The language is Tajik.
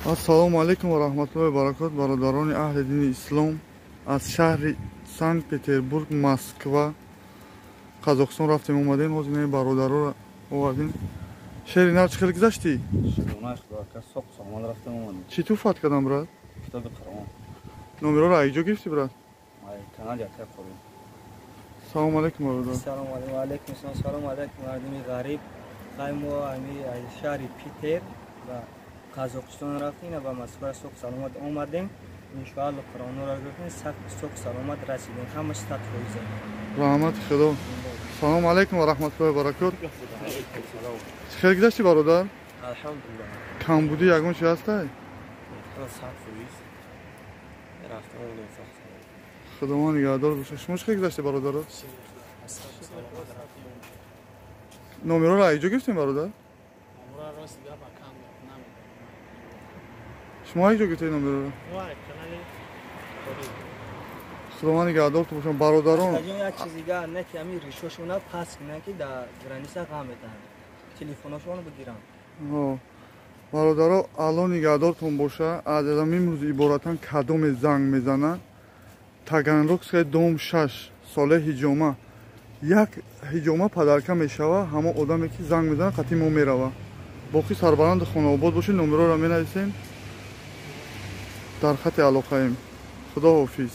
Ассалому алайкум ва раҳматуллоҳи ва баракот, бародарони аҳли дини ислом аз шаҳри Санкт Петербург, Москва, Қазоқистон рафтем, омадем. Ҳозир ин бародароро овардем. Шери нар, чӣ хел гузаштӣ? Чӣ туҳфат кардам, брат? Номероро айҷо гирифтӣ, брат? Салому алайкум, бародар. Салому алайкум. Салому алайкум, мардуми ғариб. Хай, мо ами аз шаҳри Питер ва Қазоқистон рафтем ва Москва, соқ саломат омадем. Иншоалло, Қуръонро гирифтем, соқ саломат расидем. Ҳамаш 100%. Раҳмати Худо. Салому алайкум ва раҳматуллоҳи ва баракот. Чӣ хел гузашти, бародар? Алҳамдулиллоҳ. Камбудӣ ягон чи ҳастай? 100%. Рафтем, омадем соқ саломат. Худованд нигаҳдор боша. Шумо чӣ хел гузашти, бародаро? Номероро айҷо гирифтем, бародар? Шумо айҷо гирифтед номероро? Худованд нигаҳдортон бошам, бародарон. Як чиз дигар, не ки ҳамин ришошона пас кунанд, ки дар граница ғам медиҳанд, телефоношонро бигиранд. Бародаро, Алло нигаҳдортон боша. Аз имрӯз иборатан кадоме занг мезанад, Таганрогская, дом 6, соле ҳиҷома, як ҳиҷома подарка мешава. Ҳамон одаме ки занг мезанад, қатъи мо мерава. Боқӣ сарбаланду хонаобод бошед. Номероро менависем, дар хати алоқаем. Худо ҳофиз.